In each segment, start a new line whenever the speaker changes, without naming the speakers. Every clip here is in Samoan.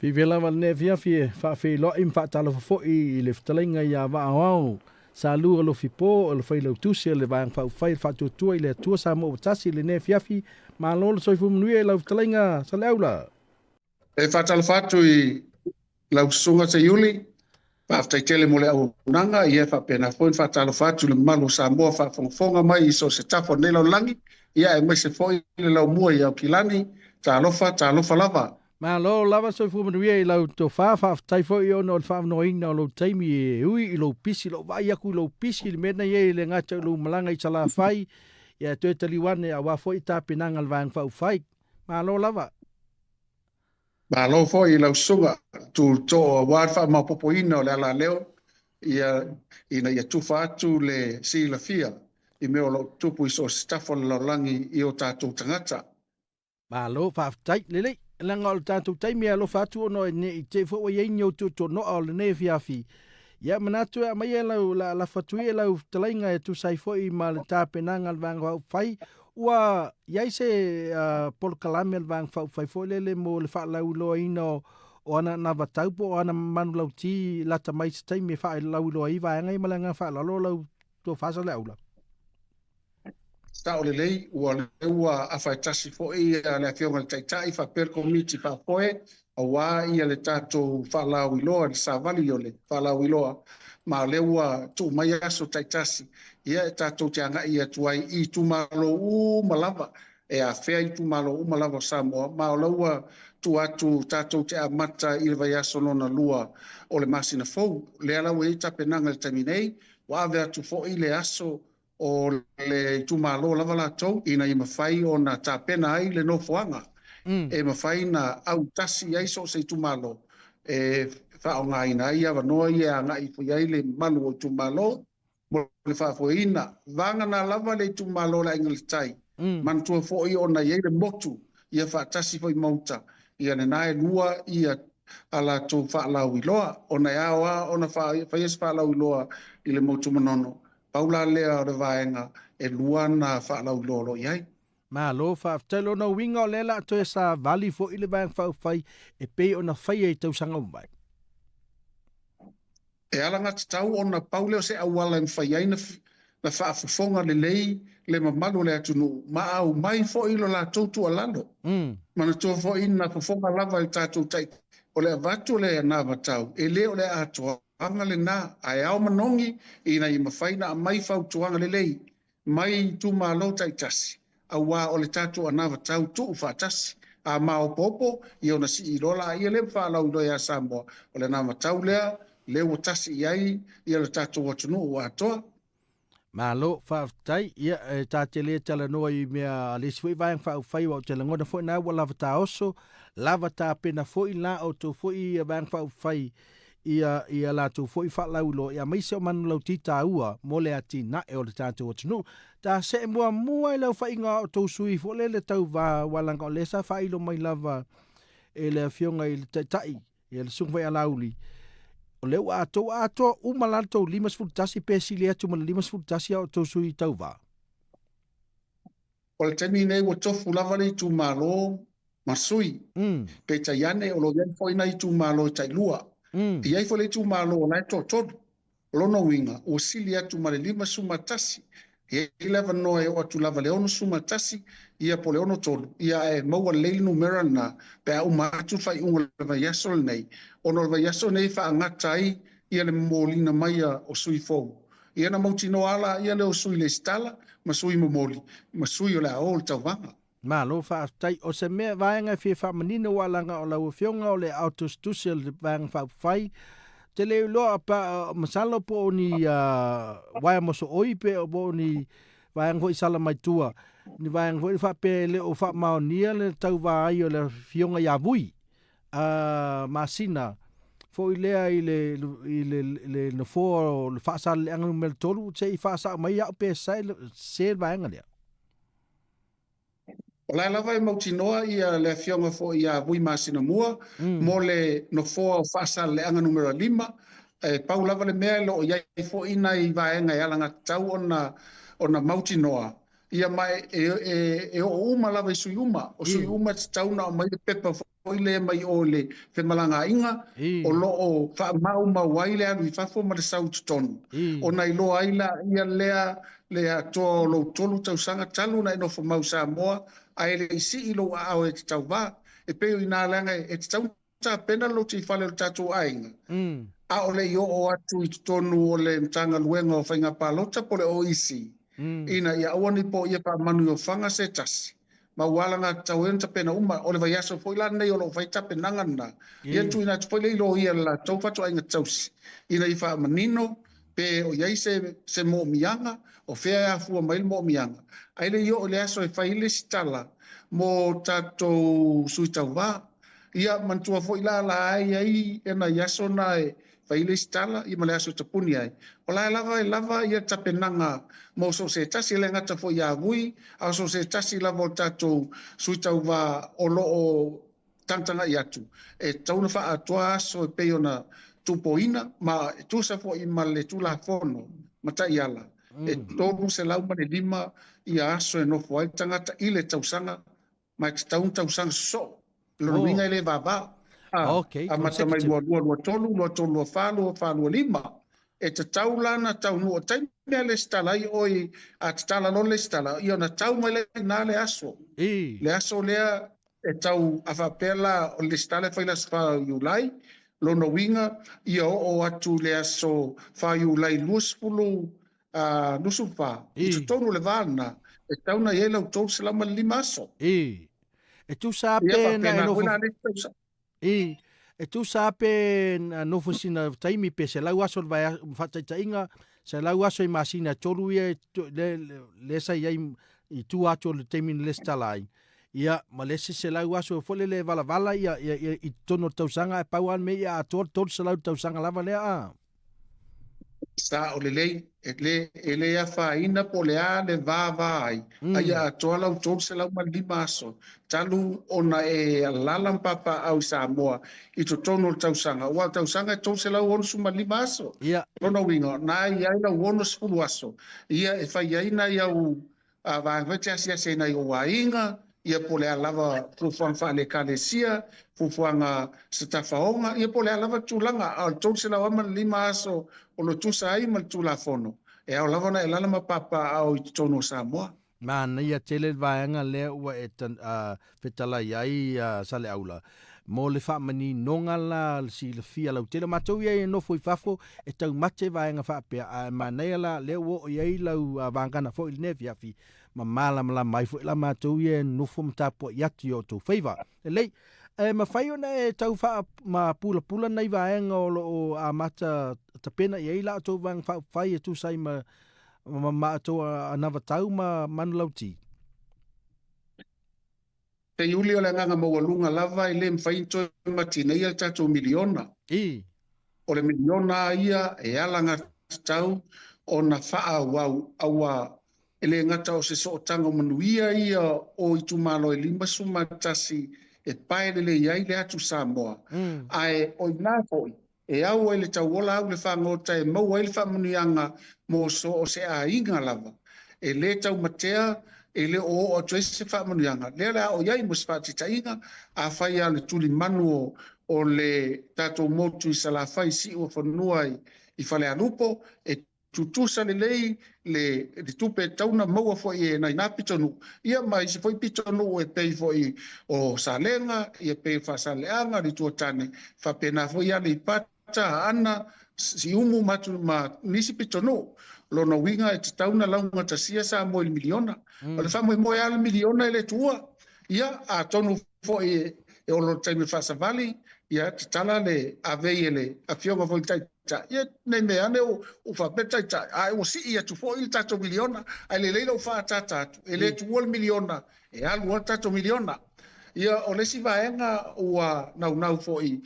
Fiafia lava lenei afiafi e faafeiloai ma faatalofa foi i le fetalaiga ia Vaaoao Sa Lua Alofipo o le Failautusi o le Vaega Faaupufai o le Faatuatua i le Atua Samoa ua Tasi i lenei afiafi. Malo le soifua manuia i lau fetalaiga Saleaula.
E faatalofa atu i lau susuga Seiuli, faafetai tele mo le auaunaga, ia e faapena foi ona faatalofa atu i le mamalu o Samoa faafogafoga mai i so o se tafa o lenei lalolagi, ia aemaise foi le laumua i Aukilani, talofa, talofa lava.
Malo lava soifua manuia i lau tofa, faafetai foi ona o le faavanoaina o lou taimi e ui i lou pisi, lou vaai atu i lou pisi i le mea na i ai e le gata i lou malaga i Salafai, ia toe taliu ane aua foi tapenaga a le Vaega Faaupufai. Malo lava.
Malo foi i lau susuga Tulutoo aua le faamaopoopoina o le alaleo ia, ina ia tufa atu le silafia i mea o lo o tutupu i so o se tafa o le lalolagi i o tatou tagata.
Malo, faafetai. Lelei, leaga o le tatou taimi e alofa atu ona ne i te i foi ua i ai ni ou tuatuanoa o lenei afiafi. Ia, manatu e aumai e lau, la lafo atu ia i lau fetalaiga e tusa ai foi ma le tapenaga a le Vaega Faaupufai. Ua i ai se polokalame a le Vaega Faaupufai foi lele mo le faalauiloaina o ana anavatau po o ana manulauti lata mai i se taimi e faalauiloa ai vaega ia ma le agaga faaaloalo lau Tofa Saleaula.
Sao lelei, ua lea ua afa e tasi foi le Afioga i le Taitai faapea le Komiti Faafoe aua ia le tatou faalauiloa, le savali o le faalauiloa, ma o lea ua tuu mai aso taitasi ia e tatou te agai atu ai i itumalo uma lava e afea itumalo uma lava o Samoa, ma o la ua tuu atu tatou te amata i le vaiaso lona lua o le masina fou. Lea la ua i ai tapenaga i le taimi nei, ua ave atu foi le aso o le itumalo lava latou ina ia mafai ona tapena ai le nofoaga e mafai na autasi ai so o se itumalo e faaaogaina ai avanoa ia e agai ifo i ai le mamalu o itumalo mo le faafoeina. Vagana lava le itumalo o le Aiga i le Tai, manatua foi ona i ai le motu ia faatasi foi ma uta, ia lena e lua ia a latou faalauiloa, ona e ao lava ona faia se faalauiloa i le motu Manono. Pau la lea o le vaega e lua na faalauiloa o lo o i ai.
Malo faafetai. Lona uiga o lea la toe savali foi le Vaega Faaupufai e pei ona faia i tausaga ua mavae.
E alagatatau ona pau lea o se auala e mafai ai na faafofoga lelei le mamalu o le atunuu ma aumai foi lo latou tuualalo. Manatua foi na fofoga lava e le tatou Taitai o le avatu o le anavatau e le o le atoaga lena, ae ao manogi ina ia mafai na aumai fautuaga lelei mai itumalo taitasi, aua o le tatou anavatau tuu faatasi. A maopoopo, ia ona sii loa laia lea ma faalauiloa ia Samoa, o le anavatau lea, lea ua tasi i ai ia le tatou atunuu atoa.
Malo, faafetai. Ia, e ta te le talanoa i mea a le isi foi Vaega Faaupufai, aua ou te lagona foi na ua lava taoso, lava tapena foi la outou foi Vaega Faaupufai ia ia latou foi faalauiloa, ia aemaise o manulauti taua mo le atinae o le tatou atunuu. Ta see muamua i le aofaiga o outou sui foi lele tauva, aua leaga o lea sa faailo mai lava e le Afioga i le Taitai, ia le Susuga foi ia Laauli, o lea ua atoa atoa uma la le tou 51 pe sili atu ma le 51 a outou sui tauva.
O le taimi nei ua tofu lava le itumalo ma sui. Peitai ane o lo o i ai foi nai itumalo e tailua. E i ai foi le itumalo o la e toatolu. O lona uiga, ua sili atu ma le 51. E i ai le avanoa e oo atu lava i le 61 ia po o le 63, ia ae maua lelei le numera lena pe a uma atu le faaiuga o le vaiaso lenei, ona o le vaiaso lenei e faagata ai ia le momoliina mai o sui fou. Ia ona mautinoa lava laia lea o sui lesitala ma sui momoli ma sui o le a o i le tauvaga.
Malo faafetai. O se mea vaega e fia faamanino aua leaga o lau Afioga o le aao tusitusi o le Vaega Faaupufai, ou te le iloa pe masalo po o ni uaea mosooi pe po o ni vaega foi sala mai tua, ni vaega foi faapea e le o faamaonia le tauva ai o le Afioga ia Vui Masina foi lea i le i le le nofoa o le Faasaleleaga numera 3, se i faasao mai au pe se le vaega lea.
O la e lava e mautinoa ia le Afioga foi ia Vui Masinamua mo le nofoa o Faasaleleaga numera 5. E pau lava le mea e lo o i ai foi nai vaega e alagatatau ona mautinoa, ia ma e oo uma lava i sui uma. O sui uma e tatau ona aumai le pepa. foi lea mai o le femalagaaiga o loo faamaumau ai le alu i fafo ma le sau i totonu. Ona iloa ai laia lea le atoa o lou 3 tausaga talu ona e nofo mau i Samoa, ae le i sii lou aao e te tauvā. E pei o inā leaga e tatau ona tapena le lotoifale o le tatou aiga, a o le i oo atu i totonu o le Matagaluega o Faiga Palota po o le OEC, ina ia aua ne i poia faamanu i ofaga se tasi, ma ua alagatatau ai ona tapena uma. O le vaiaso foi la lenei o loo fai tapenaga lena, ia tuuina atu foi le iloia le latou fatuaiga tausi, ina ia faamanino pe o i ai se moomiaga, o fea e afua mai le moomiaga, ae le i oo i le aso e fai le isi tala mo tatou sui tauvā. Ia manatua foi la la ai ai e nai aso na e fai le isi tala, ia ma le aso e tapuni ai. O la e lava e lava ia tapenaga mo so se tasi, le gata foi ia vui, a o so se tasi lava o tatou sui tauvā o loo tagatagai atu, e tatau ona faaatoa aso e pei ona tupoina, ma e tusa foi ma le Tulafono ma taiala, e 305 ia aso e nofo ai le tagata i le tausaga, ma e tatau ona tausaga sosoo. Lona uiga e le vavao. Amata mai 22, 23, 23, 24, 24, 25. E tatau la ona taunuu. O taimi a lesitala ai oi, a tatala loa le lesitala, ia ona tau mai lea i ina le aso. Le aso lea e tau a faapea la o le lesitala e fai le aso 4 Iulai, lona uiga ia oo atu le aso 4 Iulai 20 24, i totonu o le va lena, e tau na i ai lau 305 aso.
E tusa
Ia
pe na e
faapena
nofo
foi la le tausaga.
E tusa pe na nofo sina taimi pe 100 aso le vai faataitaiga 100 aso i masina e 3 ia e le sa i ai i tua atu o le taimi na lesitala ai. Ia, ma le isi 100 aso foi lele e valavala ia, ia, ia i totonu o le tausaga, ae pau lava le mea ia atoa le 300 tausaga lava lea a.
Sa o lelei, e le afaina po o le a le vava ai, ai atoa lau 305 aso, talu ona e alala ma papaau i Samoa i totonu o le tausaga. Ua o le tausaga e 365 aso. Lona uiga, na i ai lau 60 aso, ia e fai ai nai au vaega foi te asiasi ai nai ou aiga, ia po o le a lava fuafuaga faale-ekalesia, fuafuaga se tafaoga, ia po o le a lava tulaga, a o le 305 aso o lo tusa ai ma le Tulafono, e ao lava ona e alala ma papaau i totonu o Samoa.
Manaia tele le vaega lea ua e fetalai ai Saleaula mo le faamaninoga la le silafia lautele. O matou ia e nofo i fafo e taumate vaega faapea, ae manaia la lea ua oo i ai lau vagana foi i lenei afiafi, ma malamalama ai foi la matou ia e nofo ma tapuai atu i o outou faiva. Lelei, e mafai ona e tau ma pulapula nai vaega o loo amata tapena i ai la outou vaega faaupufai e tusa ai ma ma outou anavatau ma manulauti.
Te iuli o le agaga maualuga lava e le mafai ona toe matineia le tatou miliona. O le miliona ia e alagatatau ona faaauau, aua e le gata o se sootaga o manuia ia o itumalo e 51 e pae lelei ai le atu Samoa, ae o ina foi e au ai le tauola au le fagota e maua ai le faamanuiaga mo so o se aiga lava. E le taumatea, e le o oo atu ai se faamanuiaga. Lea le a o i ai mo se faataitaiga, afai lava o le tulimanu o le tatou motu i Salafai, siu o fanua i Falealupo, e tutusa lelei le tupe e tatau ona maua foi e nai nā pitonuu, ia ma isi foi pitonuu e pei foi o Salega, ia pei o Faasaleaga, le Itu o Tane, faapena foi Aleipata, Aana, Siumu ma nisi pitonuu. Lona uiga e tatau ona laugatasia Samoa i le miliona. O le faamoemoe lava le miliona e le tuua. Ia, atonu foi e olo le taimi faasavali, ia tatala le avei e le afioga foi i le taitai. Ia, nei mea ane ua faapea taitai, ae ua sii atu foi le tatou miliona, ae lelei lou faaataata atu, e le tuua le miliona, e alu lava le tatou miliona. Ia, o le isi vaega ua naunau foi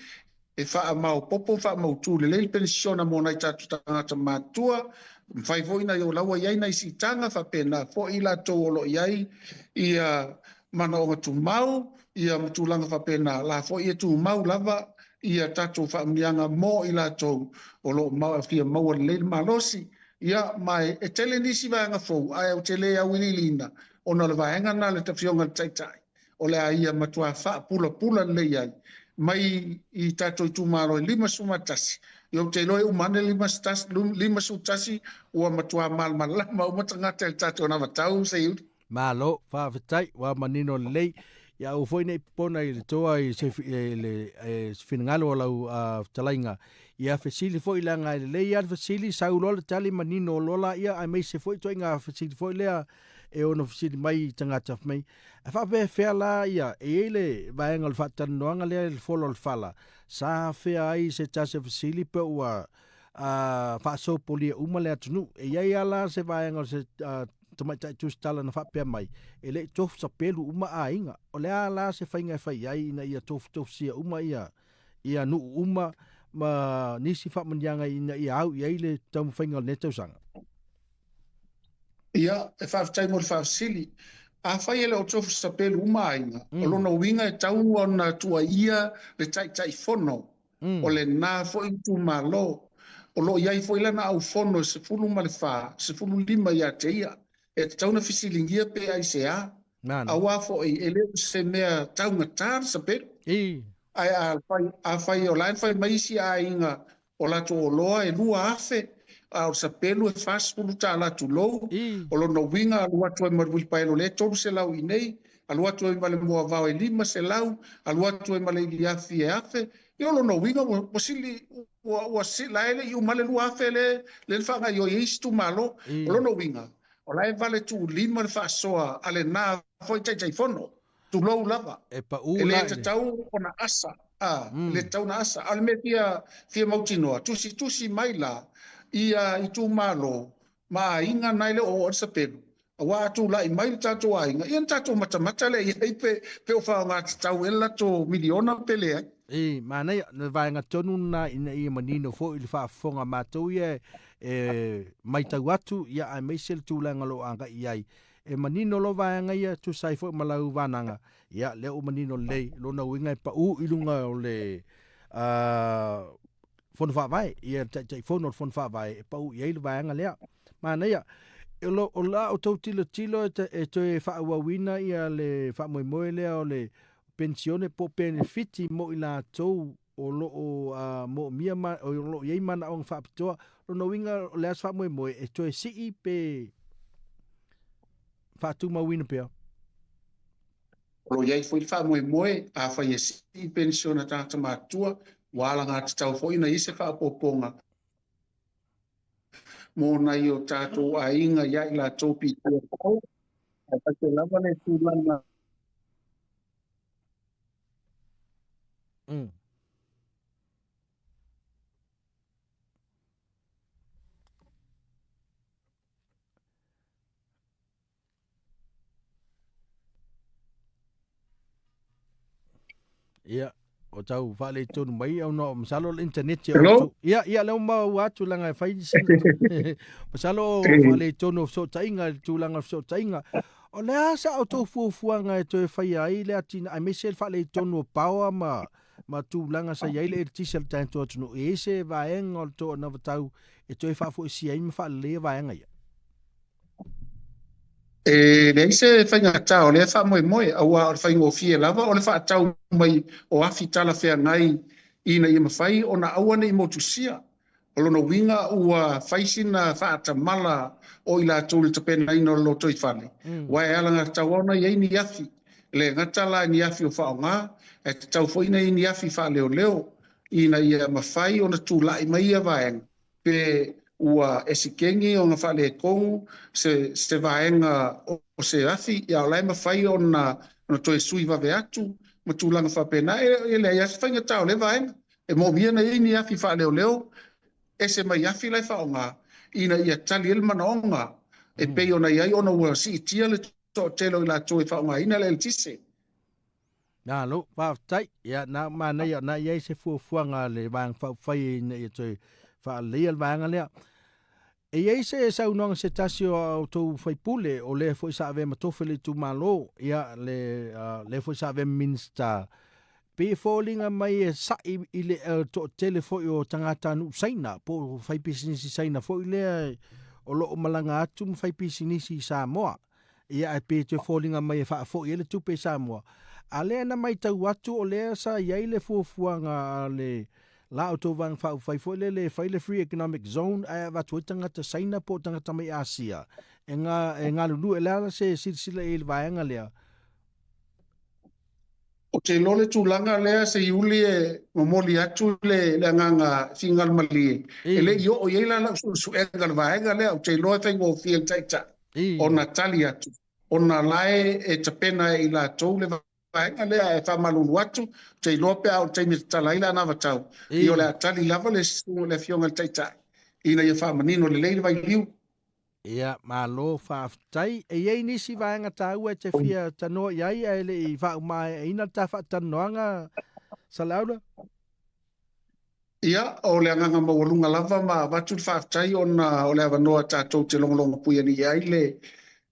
e faamaopoopo ma faamautu lelei le penisiona mo nai tatou tagata matutua, mafai foi ona o la ua i ai nai siitaga, faapena foi i latou o lo o i ai ia manaoga tumau, ia ma tulaga faapena, la foi e tumau lava ia tatou faamanuiaga mo i latou o lo o fia maua lelei le malosi. Ia, ma e tele nisi vaega fou, ae ou te le auiliiliina, ona o le vaega lena a le afioga i le Taitai, o le a ia matuā faapulapula lelei ai mai i tatou itumalo e 51. Ia ou te iloa e uma ane le 51 ua matuā malamalama uma tagata i le tatou anavatau Seiuli.
Malo, faafetai, ua manino lelei. Ia aua foi ne i popona i le toa i se, i le, se finagalo o lau fetalaiga. Ia fesili foi leaga e lelei lava le fesili, sau loa le tali manino loa laia, aemaise foi ituaiga fesili foi lea e ono fesili mai i tagata fai mai, A faapefea la ia, e i ai le vaega o le faatalanoaga lea i le fola o le fala, sa afea ai se tasi o fesili pe ua faasopolia uma le atunuu. E i ai lava la se vaega o se tamaitai tusitala na faapea mai, e le i tofu sapelu uma aiga. O le a la se faiga e fai ai ina ia tofutofusia uma ia ia nuu uma ma nisi faamanuiaga ina ia au i ai le taumafaiga o lenei tausaga?
Ia, e faafetai mo le faafesili. Afai e le o tofu sapelu uma aiga, o lona uiga e tatau ona tuuaia le Taitaifono o lena foi itumalo. O lo o i ai foi lana aufono e 14, 15 ia te ia. E tatau ona fesiligia pe aisea, aua foi e le o se mea taugata le sapelu. Ae afai o la e fai mai isi aiga o latou oloa e 2,000, a o le sapelu e $40 tulou. O lona uiga alu atu ai ma le uilipaelo lea e 300 i inei, alu atu ai ma le moavao e 500, alu atu ai ma le iliafi e 1,000. Ia o lona uiga ua sili, ua la e le i uma le 2,000 lea na faagaoioi ai isi itumalo. O lona uiga, o la e vale tuulima le faasoa a lena foi Taitaifono. Tulou lava.
E pau
E le tatau ona asa. A, e le tatau ona asa. A o le mea fia, fia mautinoa, tusitusi mai la ia itumalo ma aiga na e le o oo ai le sapelu. Aua a tulai mai le tatou aiga, ia ona tatou matamata lea i ai pe, pe o faaaoga tatau ea le latou miliona pe leai.
E manaia, le vaega tonu lena ina ia manino foi i le faafofoga a matou ia e matau atu, ia aemaise le tulaga o lo o agai i ai. E manino loa vaega ia e tusa ai foi ma lau vanaga, ia, lea ua manino lelei, lona uiga e pau i luga o le Fono Faavae, ia le Taitaifono o le Fono Faavae e pau i ai le vaega lea. Manaia. O la outou tilotilo e toe faaauauina ia le faamoemoe lea o le penisione po o penefiti mo i latou o lo o moomia ma o lo o i ai manaoga faapitoa. Lona uiga o le a se faamoemoe e toe sii pe faatumauina pea?
O lo o i ai foi le faamoemoe, afai e sii penisione a tagata matutua, ua alagatatau foi ona i ai se faaopoopoga mo nai o tatou aiga ia i latou pikia, aemaise lava le tulaga
Ia, o tau faaletonu mai ona masalo o le internet o ia ia lea ua maua atu leaga e fai sina masalo o faaletonu o fesootaiga i le tulaga o fesootaiga. O le a sa outou fuafuaga e toe faia ai le atinae aemaise le faaletonu o paoa ma ma tulaga sa i ai le eletise a le tatou atunuu? E i ai se vaega o le tou anavatau e toe faafoisia ai ma faaleleia vaega ia?
E leai se faigata o lea faamoemoe, aua o le faigofie lava o le faatau mai o afi talafeagai ina ia mafai ona aua ne i motusia. O lona uiga ua fai sina faatamala o i latou i le tapenaina o le lotoifale, aua e alagatatau lava ona i ai ni afi. E le gata la i ni afi o faaaoga, ae tatau foi ona i ai ni afi faaleoleo ina ia mafai ona tulai mai ia vaega pe ua esikeni ona faaletonu se se vaega o se afi, ia o la e mafai ona toe sui vave atu ma tulaga faapena. E leai lava se faigata o lea vaega. E moomia ona i ai ni afi faaleoleo ese mai afi la e faaaoga ina ia tali ai le manaoga e pei ona i ai ona ua siitia le toatele o i latou e faaaogaina le eletise.
Malo, faafetai. Ia, na manaia na i ai se fuafuaga a le Vaega Faaupufai ina ia toe faaleleia le vaega lea. E i ai se saunoaga se tasi o a outou faipule, o lea foi sa avea ma tofi le itumalo, ia, le, lea foi sa avea ma Minisita, pei e foliga mai e sa'i i le toatele foi o tagatanuu Saina, po o faipisinisi Saina foi lea o lo o malaga atu ma faipisinisi i Samoa. Ia, ae pei e toe foliga mai e faafoi ai le tupe i Samoa. A lea na matau atu o lea sa i ai le fuafuaga a le la outou Vaega Faaupufai foi lele e fai le Free Economic Zone ae avatu ai tagata Saina po o tagata mai Asia e e galulue. O le a se silasila i ai i le vaega lea?
Ou te iloa le tulaga lea se Iuli e momoli atu le agaga finagalo malie, e le i oo i ai la lau suesuega i le vaega lea. Ou te iloa e faigofie i le Taitai ona tali atu, ona la e tapena e i latou le vaega lea. E faamalulu atu, ou te iloa pe a oo i le taimi e tatala ai le anavatau, ia o le a tali lava le Afioga i le Taitai ina ia faamanino lelei le vailiu.
Ia, malo faafetai. E i ai nisi vaega taua e te fia tanoa i ai ae le i faaumaeaina le ta faatalanoaga, Saleaula?
Ia, o le agaga maualuga lava ma avatu le faafetai ona o le avanoa tatou te logologo puialii ai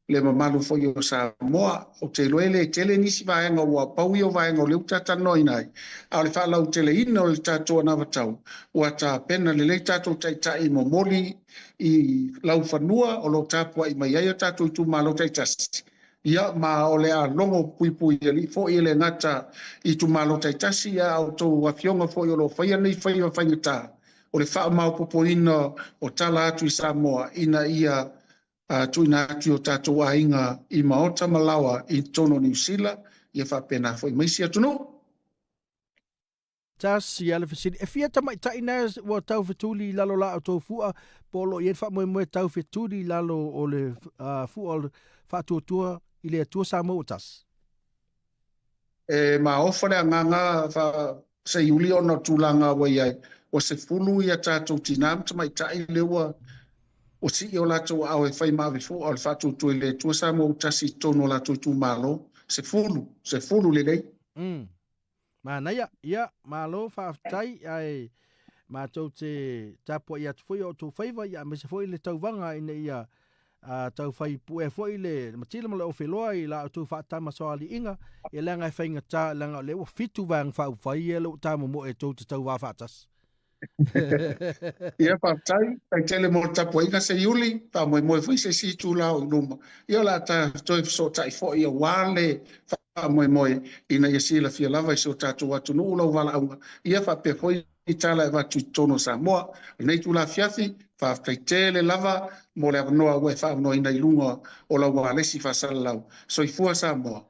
le mamalu foi o Samoa. Ou te iloa e le tele nisi vaega ua pau ia o vaega o lea ua tatalanoaina ai, a o le faalauteleina o le tatou anavatau, ua tapena lelei tatou taitai momoli i laufanua o lo o tapuai mai ai o tatou itumalo taitasi. Ia, ma o le a logo puipuialii foi e le gata i itumalo taitasi, a outou afioga foi o lo o faia nei faiva faigata, o le faamaopopoina o tala atu i Samoa ina ia tuuina atu i o tatou aiga i maota ma laoa i totonu o Niu Sila, ia faapena foi ma isi atunuu.
Tasi lava le fesili, e fia tamaitai na ua taufetuli i lalo o la outou fua, po o lo o i ai le faamoemoe taufetuli i lalo o le fua o le faatuatua i le Atua Samoa ua tasi?
E maofa le agaga Seiuli ona o tulaga ua i ai, ua 10 ia tatou tinā ma tamaitai lea ua sii o latou aao e fai ma ave fua o le faatuatua i le Atua Samoa ua tasi i totonu o latou itumalo. 10, 10 lelei.
Manaia, ia, malo faafetai, ae matou te tapuai atu foi o outou faiva, ia aemaise foi le tauvaga ina ia taufai puea foi le matila ma le ofeloa i la outou faatamasoaliiga, ia leaga e faigata, leaga o lea ua 7 Vaega Faaupufai ia lea ua tamomoe tou te tauvā faatasi.
Ia, faafetai, tai tele mo le tapuaiga Seiuli, faamoemoe foi se isi itula o i luma. Ia o le a ta toe fesootai foi aua le faamoemoe ina ia silafia lava i si o tatou atunuu lau valaauga, ia faapea foi ni tala e avatu i totonu o Samoa. Lenei itula afiafi, faafetai tele lava mo le avanoa ua e faaavanoaina i luga o lau ualesi faasalalau. Soifua Samoa.